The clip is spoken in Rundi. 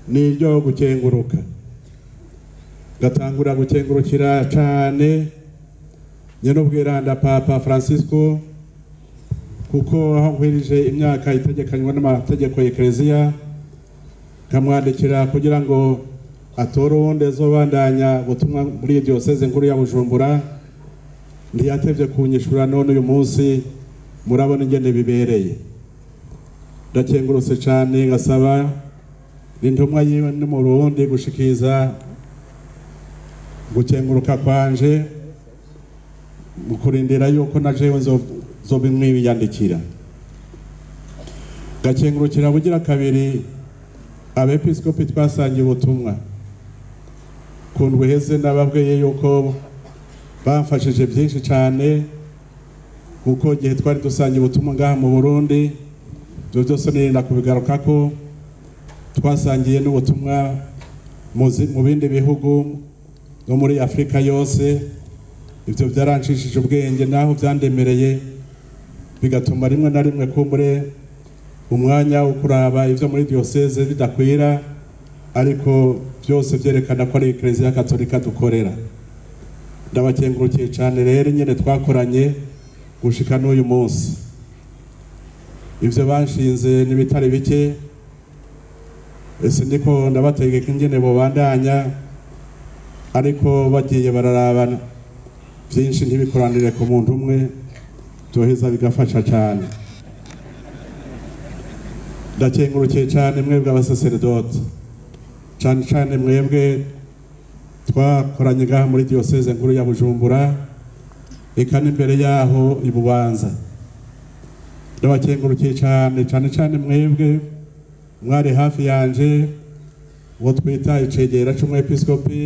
Niryo gukenguruka, gatangura gukengurukira cane nyen'ubwiranda Papa Francisco, kuko aho nkwirije imyaka itegekanywa n'amategeko ya Eklezia, kamwandikira kugira ngo atore uwundi azobandanya ubutumwa muri diyoseze nkuru ya Bujumbura, ntiyatevye kunyishura. None uyu munsi murabona ingene bibereye. Ndakengurutse cane, ngasaba intumwa yiwe no mu Burundi gushikiza gukenguruka kwanje mu kurindira yuko na jewe nzobimwiyandikira. Gakengurukira bugira kabiri abepiskopi twasangiye ubutumwa ku ndwi iheze. Nababwiye yuko bamfashije byinshi cyane, kuko igihe twari dusangiye ubutumwa ngaha mu Burundi, ibyo byose nirinda kubigarukako. Twasangiye n'ubutumwa mu bindi bihugu no muri Afurika yose. Ibyo byaranshishije ubwenge, naho byandemereye, bigatuma rimwe na rimwe kumbure umwanya wo kuraba ibyo muri diyoseze bidakwira, ariko byose byerekana ko ari Eklezia Katolika dukorera. Ndabakengurukiye cyane rero nyine twakoranye gushika n'uyu munsi. Ibyo banshinze n'ibitari bike, ese ndiko ndabategeka ingene bobandanya, ariko bagiye bararabana byinshi ntibikoranire ku muntu umwe, byoheza bigafasha cyane. Ndakengurukiye cyane mwebwe abasaseredoti, cyane cyane mwebwe twakoranye ngaha muri diyoseze nkuru ya Bujumbura, eka n'imbere yaho i Bubanza. Ndabakengurukiye cyane, cyane cyane mwebwe mwari hafi yanje, uwo twita icegera c'umwepiskopi.